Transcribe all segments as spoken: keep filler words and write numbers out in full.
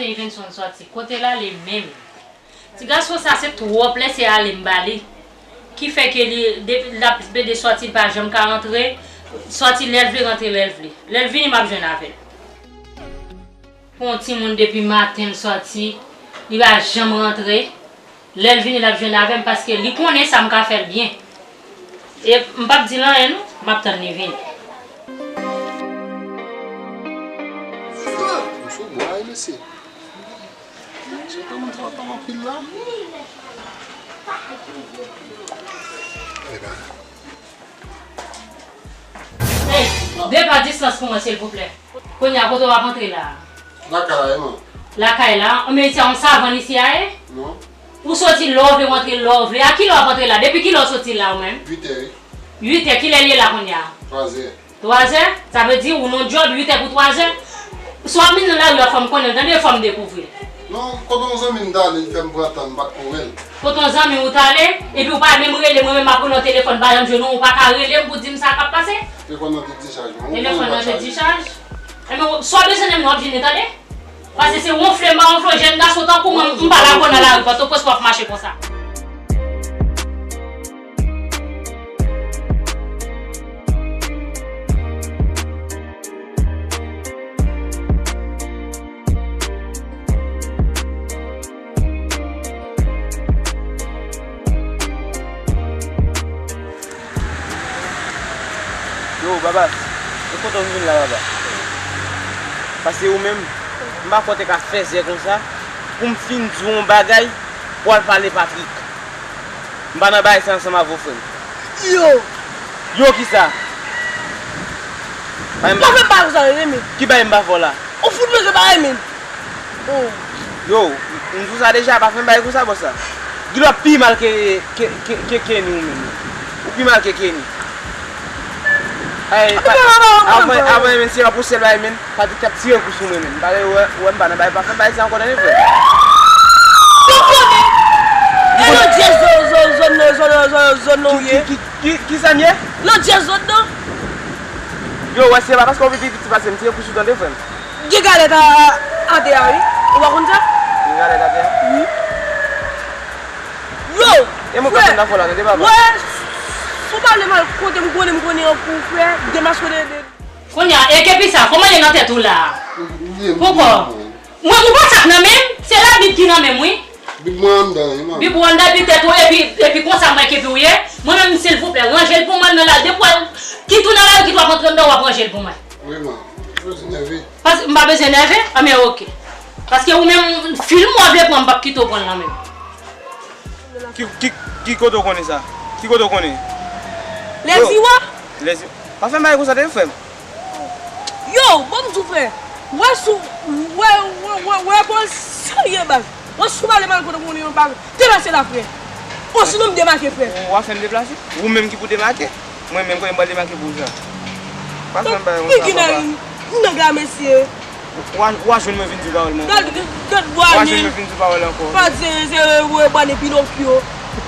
Nivenson sòti. Kote l ale menm? Ti gason sa se twòp lè se ale m ba li. Ki fè ke li, depi l ap plede sòti, l pa janm ka rantre. Sòti lè l vle, rantre lè l vle. Lè l vini, m ap jwenn avè l. Pou yon timoun depi maten l sòti, li pa janm rantre. Lè l vini, l ap jwenn avè m paske li konnen sa m ka fè l byen. E m p ap di l anyen non, m ap tann li vini. M sou bwa wi mesye. Mesye, kòman sa w tann anpil la? Ebyen. Hey, de pa distans pou mwen silvouplè. Kounye a kote w ap antre la? Lakay la, e man. Lakay la? Anmè isi a yon savann isi a ye? Non. Ou soti lè w vle, w antre lè w vle. A kilè w ap antre la? Depi kilè w soti la ou menm? Uit è wi. Uit è, kilè l ye la kounye a? Twazè. Twazè? Sa vle di ou nan djòb, uit è pou twazè? Si w ap vin nan lari a, fò m konnen l, tande, fò m dekouvri l. Non, kote yon zanmi m t ale, li fè m pran tan, m pa t ko wè l. Kote yon zanmi w t ale, epi w pa menm rele mwen, menm m ap rele w telefòn, m pa janm jwenn ou, ou pa ka rele m pou di m sa k ap pase? Telefòn nan te dichaj, mwen. Telefòn nan te dichaj? Enben, si w bezwen nan mwen, w ap vini, tande? Paske se wonfle m pa wonfle w, jèn gason tankou mwen, m pa la kò nan lari Pòtoprens pou w ap mache konsa. Yo, Babas, e kote w vin la, Baba? Paske ou menm, m pa kwè w te ka fèzè konsa, pou m fin di w yon bagay, pou w al pale Patrick. M pa nan bagay sa ansanm avè w, frè m. Yo! Yo kisa? Pa fè m bagay konsa, non, men. Ki bagay m pa fè w la? Ou fout bezwen bagay, men. Oh. Yo, m di w sa deja, pa fè m bagay konsa, bòs la. Gilò pi mal ke, ke, ke, ke Kenny ou menm. Ou pi mal ke Kenny. Ay, avan, avan, men, se yon pou sèl bagay, men. Patrick t ap tire kou sou mwen menm. Bagay, ou wè, ou wè m pa nan bagay, pa fè bagay sa ankò, tande, frè. Yo konnen. E lòt jès zòn, zòn, zòn, zòn, zòn, zòn, zòn nan ou ye. Ki, ki, ki, ki, ki sa m ye? Lòt jès zòn nan. Yo, wè, se pa paske w pi piti pase m, tire kou sou, tande, frè m. Gen galèt a, a, atè a, wi. Ou pa konn sa? Gen galèt atè a? Wi. Yo, e mwen frè, k ap vin nan fò la, tande, papa. Wè, si w pale mal kote m konnen, m konnen an pou frè, demaske de, de. Kounye a, e kepi sa, kòman ye nan tèt ou la a? Poukò? Mwen, ou pa sa k nan men m, se la Bib ki nan men m, wi. Bib mwen anndan, wi, manmi. Bib ou anndan epi tèt ou, epi, epi konsa mwen kepi w ye. Mwen menm, silvouplè, ranje l pou mwen nan la. Depi w al, kit ou nan lari, kit w ap antre anndan, w ap ranje l pou mwen. Wi, manmi. Ou bezwen nève? Pas, m pa bezwen nève? Anben, oke. Paske ou menm, fil mwen w vle pran, m p ap kite w pran l nan men m. Ki, ki, ki kote w konnen sa? Ki kote w konnen? Lèziwa. Lèziwa. Pa fè m bagay konsa, tande, frè m. Yo, bon, m di w, frè. Wè sou, wè, wè, wè, wè, bon, serye, baz. Wè sou pale mal kote w konnen yon bagay. Demake la, frè. Osinon, m demake, frè. Ou a fè m deplase? Ou menm ki pou demake? Mwen menm, kòman m pral demake pou ou sa? Pa fè m bagay konsa, papa. Figi nèg, nèg la, mesye. W a, w a jwenn mwen vin di w pawòl mwen. Gad, gad, gad bwa nil. W a jwenn mwen vin di w pawòl ankò. Pa di se, se, e, bwa nil Pinokyo.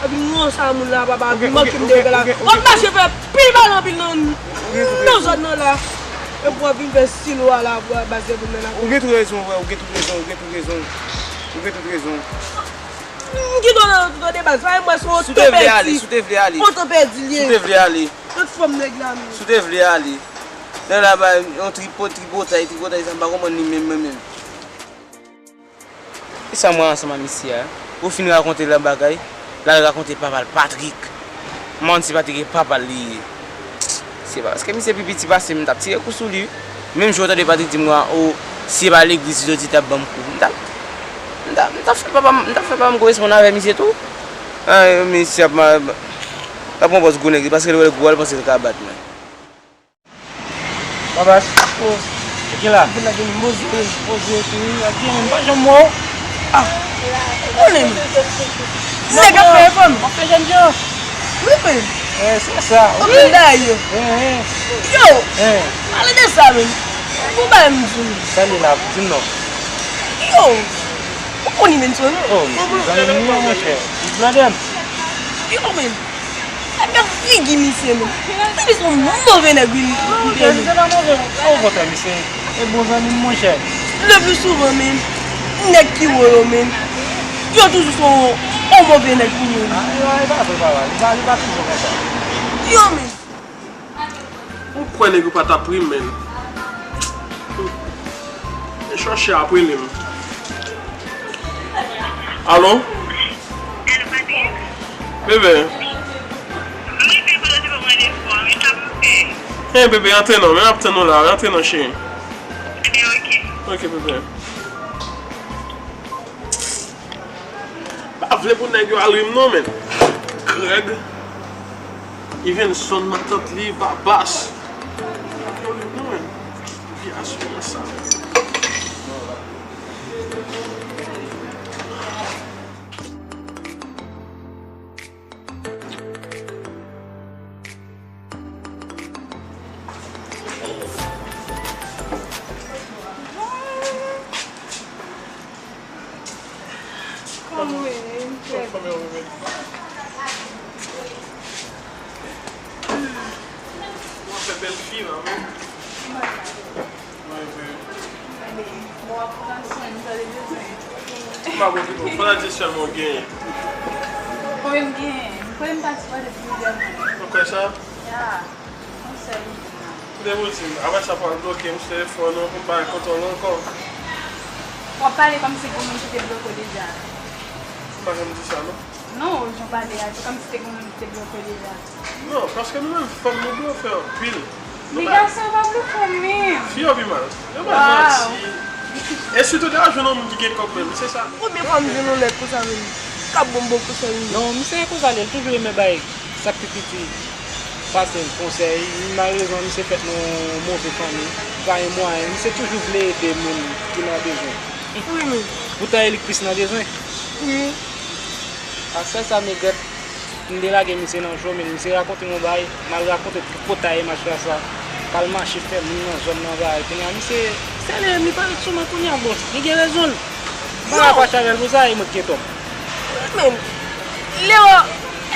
Epi m wè sa moun la, papa, epi manke m de la. W ap mache fè pil mal anpil nan, nan zòn nan la. Epi w ap vin fè stil ou a la, bwa, baz de moun nan la. Ou gen tout rezon, frè, ou gen tout rezon, ou gen tout rezon. Ou gen tout rezon. M kite w nan tout de baz, sa e mwen se otan pèdi. Si w te vle ale, si w te vle ale. Otan pèdi l ye. Si w te vle ale. Tout fòm nèg la menm. Si w te vle ale. Nèg la bay yon tripo-, tripotay, tripotay sa m pa konprann li menm, mwen menm. E sa m wè ansanm a misye a? Ou fin rakonte l yon bagay, l al rakonte papa l Patrick. M pa konn si Patrick e papa l li ye. Se pa paske misye pi piti pase m, m t ap tire kou sou li wi. Menm jan w tande Patrick di m, o, si se pa legliz li soti, li t ap ban m kou. M t ap, m t ap, m t ap fè papa m, m t ap fè papa m koresponn avè misye tou. Ay, misye ap, ap pran pòz gwo nèg li, paske l wè l gwo a, l panse l ka bat mwen. Babas. Oh. E ki la? Vin la, vin poze. Poze tou wi. Ak ki menm pa janm wè w. Ah. Konnen m. Nèg ap fè efò m. W ap fè jèn jan. Wi, wi. Eh, se sa. Wi. Dayè. Eh, eh. Yo. Eh. Pale de sa menm. Bon bagay m di w. Sa li la, di m non. Yo. Ou konnen menm sa non. Oh, zanmi m wi, monchè. Li blande m. Yo, menm. Gad figi misye, menm. Misye se yon move nèg, wi, wi. Misye pa move, o kontrè, misye e bon zanmi m, monchè. Le pli souvan, menm. Nèg ki wo yo menm, yo toujou se yon, yon move nèg pou moun. Ah, e pa, e pa vre, papa. Li pa, li pa toujou konsa. Yo menm. Ou kwè nèg yo pa t ap ri m, menn. E chòche ap rele m. Alo? Alo, Patrick? Bebe. Mwen te kote w te ban m randevou an, men sa pou fè. Hey, bebe, antre non, men ap tann ou la, antre non, cheri. Ebyen, oke. Oke, bebe. Pa vle pou nèg yo al ri m non, men. Greg, Ivenson, matant li, Babas. Pa vle al ri m non, men. Vye asirans sa. Kòman w ye? Anfòm, bebe. Ou fè bèl fi la, wi. Wi, wi. Bon, w ap pran swen m, sa te bezwen. M pa konn, fò w ta di sèl mwen w genyen. Konbyen m genyen? M kwè m pati pale plizyè moun. Ou kwè sa? Ya. Yon sèl moun. Kite pou di m, apre sa pral bloke m sou telefòn ou pou m pa kontwòl ankò. W ap pale kòmsi gon moun ki te bloke w deja. M pa janm di sa, non. Non, jan w pale a, se kòmsi te gon moun ki te bloke w deja. Non, paske nou menm fanm, nou blofè anpil. Nou pa... Gason yo pa blofè menm. Fi yo pi mal. Yo bay manti. E sitou lè yo jwenn yon moun ki gen kòb menm, se sa. Konbyen fwa m jwenn yon nèg konsa menm? K ap bon bon konsa menm. Non, misye konsa li ye, li toujou renmen bay sa k pi piti pase l konsèy. Malerezman, misye fèt nan yon move fanmi. Li pa gen mwayen. Misye toujou vle ede moun ki nan bezwen. Wi, men. Poutan, e li k plis nan bezwen. Wi. A sèl sa m regrèt, m te lage misye nan cho, men misye rakonte m yon bagay, m al rakonte tout pòtay e machwè sa, k al mache fè moun nan zòn nan bagay. Kounye a, misye sere m, li parèt sou mwen kounye a, bon, li gen rezon l. M pa ka fache avè l pou sa, e mwen ki gen tò m. Men, Leo,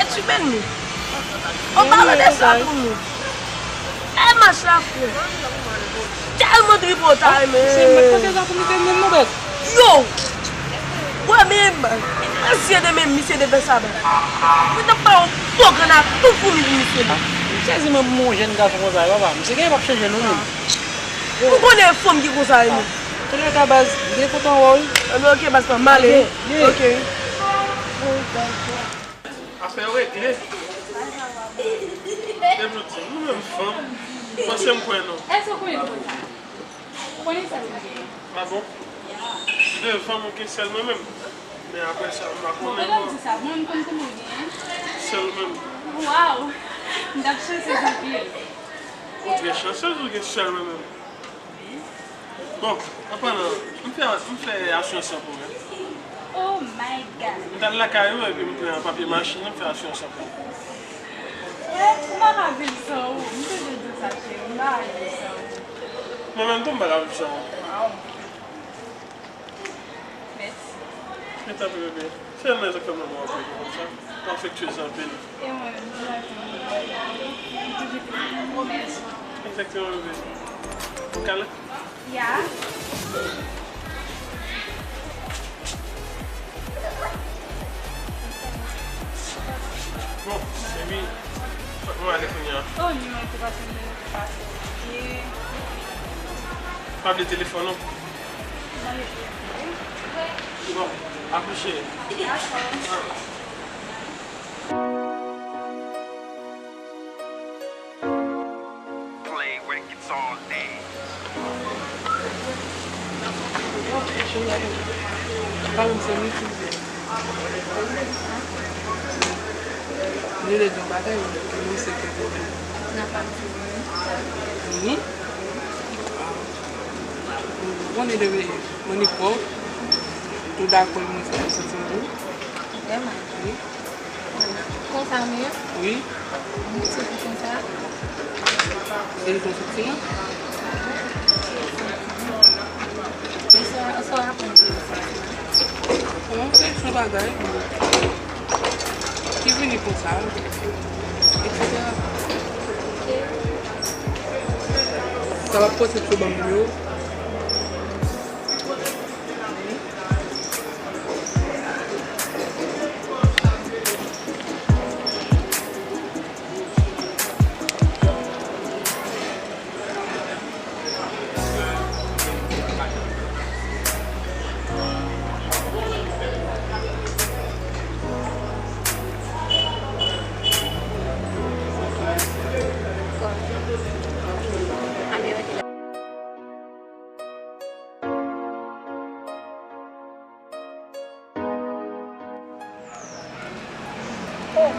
es tu belle, men? An palan de sa pou nou. E mach la fre. Tèlman tripotay, men. Se mwen k pote sa pou misye menm, non, bèt. Yo! Wè, men, ansyen de men misye te fè sa, bèt. Mwen t ap ba yon bon grenn ak tout foumi pou misye, bèt. M sezi mwen pou yon jèn gason konsa, papa. Misye genlè p ap chanje, non, menm. Ou konnen fanm ki konsa, men. Antoulèka, baz, m byen kontan wè w, wi. Anben, oke, baz pa m ale. Oke, yeah. Oke. Afè yo regle. Depi w di m, nou menm fanm, panse m kwè nou. Èske w konnen sa? Ou konnen sa w ye? A bon? Devan mwen gen sèl mwen menm. Men apre sa, m pa konnen. Bon, pandan w di sa, mwen, m konn kòman w ye, en? Sèl mwen menm. Waw! M t ap chansez anpil. Ou trè chansez, ou gen sèl mwen menm. Bon, an palan, m fè, m fè asirans lan pou mwen. Oh my God! M t al lakay ou epi m pran papye machin nan, m fè asirans lan pou mwen. Eh, m pa ka viv san ou. M toujou di w sa, cheri, m pa ka viv san ou. Mwen menm tou, m pa ka viv san ou. Waw. Mèsi. Men tanpri, bebe. Se mwen menm ki fè mwen bon anpil konsa. Ou afektyez anpil. E mwen menm, tou la fè mwen bon. M toujou fè mwen bon, mèsi. Egzakteman, bebe. Ou kale? Ya. Bon, epi, fòk mwen ale kounye a. Oh, non, se pa sa, se pa sa. Pa bliye telefòn ou. Bon, apre cheri. Dakò. Play records all day. Li vle di yon bagay, ou konnen se ke pwoblèm. N ap ap di wi. Wi. Ou konnen depi mwen ni pwòp, tou dakò mwen se pou santi m tou. Vrèman? Wi. Konsa menm? Wi. Mwen se pou konsa. E li konn santi m? Men sa, sa w aprann de li sa? Bon, se yon bagay ki vini konsa, etsetera. Sa w ap pote sou ban m yo. Kòman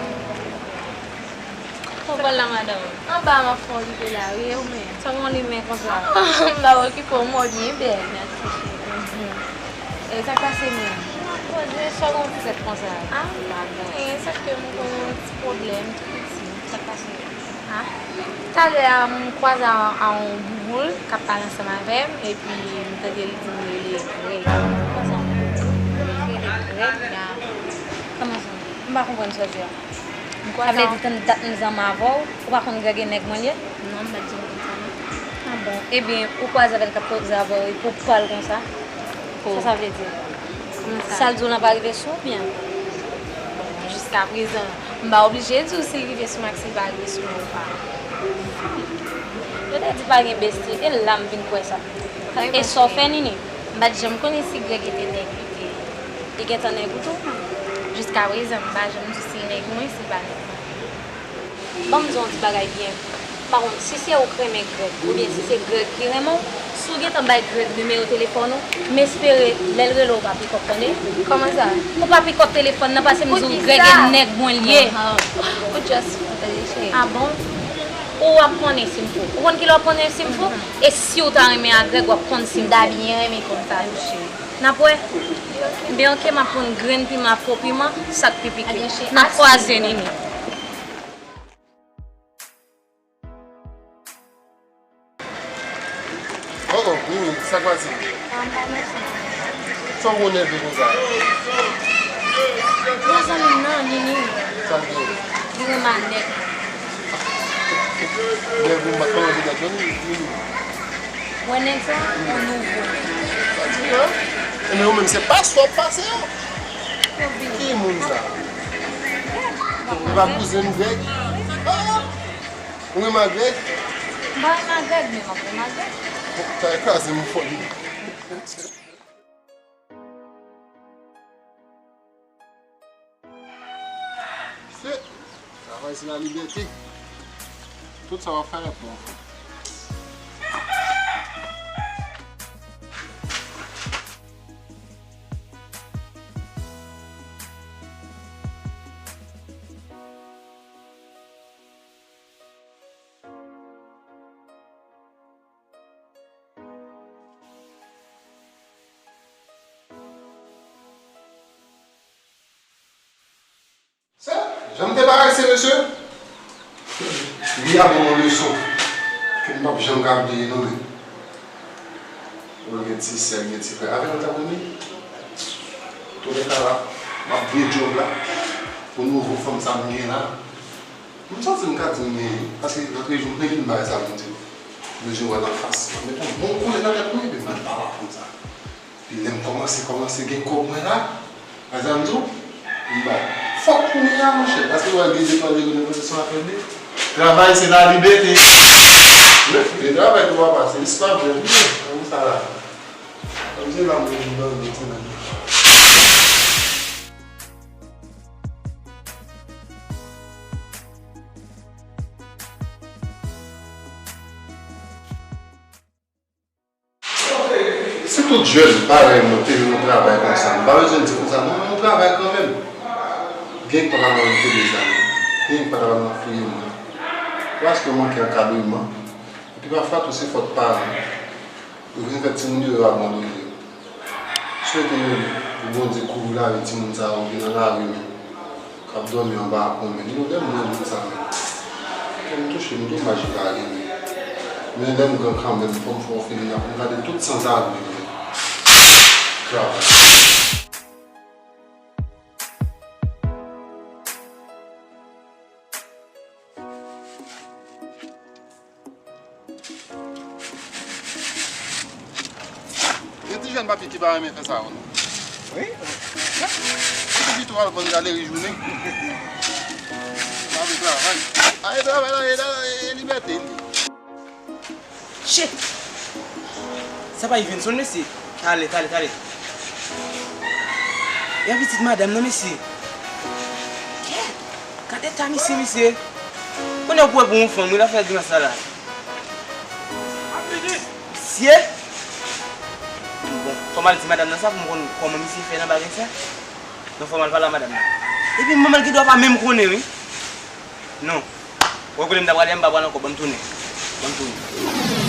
w pral la, madanm? Anba m ap fè yon limen la, wi, e ou menm? Sa w yon limen konsa? M pa okipe w, mòd mwen bèl, mèsi, cheri. Mhm. E sa k pase menm? M ap poze, sa w gen yon ti tèt konsa? A, m pa gen anyen, sèke m gen yon ti pwoblèm tou piti. Sa k pase? A, talè a, m kwaze a, a yon bouboul k ap pale ansanm avè m, epi m tande l di m rele Grèg. Kòman sa, yon bouboul rele Grèg? Kòman sa? M pa konprann sa w di a. M kwaze a. Sa vle di, tann dat m zanmi avè w, ou pa konn Grèg e nèg mwen l ye? Non, m pa t janm konn sa, non. A bon? Ebyen, ou kwaze avè l k ap koze avè w, epi w pale konsa? Sa sa vle di? Kòman sa? Sa l di w lan pa rive sou ou byen? Bon, jiskaprezan, m pa oblije di w si l rive sou mwen ak si l pa rive sou mwen ou pa. Yo te di pa gen besti, e la m vin kwè sa. E sa w fè, Nini? M pa t janm konnen si Grèg te nèg li te ye. Li gentan nèg ou tou? Jiskaprezan, m pa janm di si l nèg mwen, si l pa nèg mwen. Ban m di w yon ti bagay byen. M pa konn si se ou k renmen Grèg, oubyen si se Grèg ki renmen w. Si w gentan bay Grèg nimewo telefòn ou, m espere lè l rele w, ou pa pikòp, tande? Kòman sa? Ou pa pikòp telefòn nan, paske m di w Grèg e nèg mwen l ye. Pou kisa? Pou just, tande, cheri. A bon? Ou ap konnen si m fou. Ou konn kilè w ap konnen si m fou? E si w ta renmen a Grèg, w ap konn si m fou. M ta byen renmen konn sa tou, cheri. N ap wè. Ebyen, oke, m ap pran grenn piman ak fo piman, sa k pi pike. N ap kwaze, Nini. Oh, oh, Nini, sa k pase? Ah, m pa mèsi. Sa w nève konsa? Yon zanmi m nan, Nini. Sa l gen? Li renmen nèg. Nèg ou, m pa t konn anvi nèg non, Nini. Wè nèg sa, yon nouvo nèg. Sa di, hein? Ebyen, ou menm, se pase w ap pase yo. Ki moun sa? Li pa kouzen Grèg? Ah! Ou renmen Grèg? M pa renmen Grèg, men m ap renmen Grèg. Bon, sa kraze m fò li. Se, travay se lalibète. Tout sa w ap fè, ap bon. Sa, jan m te parese, mesye. Li a ban mwen leson ke m p ap janm ka bliye non, men. Mwen gen ti sè, gen ti frè. Avè l, mwen ta renmen. Toulèka la, m ap dwe djòb la pou nouvo fanm sa m gen la. M santi m ka di m gen, paske lòt jou m te vin bay sa pou m di w. Mesye wè l anfas. Mwen met yon bon koulè nan tèt mwen, epi m al pa w aprann sa. Epi lè m kòmanse, kòmanse gen kòb mwen la, wè sa m di w, m bay. Fòk kounye a, monchè, paske w wè gen de twa nèg yo nan pozisyon afèbli. Travay se lalibète. Mèt fè travay pou papa, se esklav, mèt fè sa la. Kòm se la m vin nan mèt nan. Si tout jèn parèy mwen te jwenn yon travay konsa, m pa bezwen di konsa, non, men yon travay kanmenm. Gen k pa ta pral nan T V sa, gen k pa ta pral nan fouye mwen. Paske yo manke ankadreman. Epi pafwa tou se fòt paran. Yo vin fè timoun yo, yo abandone yo. Swete yo pou Bondye kouvri lavi timoun sa yo ki nan lari menm, k ap dòmi anba pon menm. Yo, lè m wè moun sa menm, kè m touche, m domaj li pa gen menm. Men lè m gran kanmenm, fò m fè yon figi nap, m gade tout sanzabri yo menm. Travay. Gen ti jèn papi ki pa renmen fè sa yo, non. Wi. Ti pito al vann galeri jounen. Pa vle travay. Aye travay la, e la, e libète li. Shit! Sa pa Yvonne, mesye. Talè, talè, talè. E a pitit madanm nan, mesye. Kèt! Gad eta misye, mesye. Kounye a ou pou wè pou yon fanm, wi, l ap fè grimas la, la. Mesye! Bon, fò m al di madanm nan sa pou m konn kòman misye fè nan bagay sa. Non, fò m al pale a madanm nan. Epi manman l gen dwa pa menm konnen, wi. Non. Ou konnen m ta prale, m pa pral ankò, ban m tounen. Ban m tounen.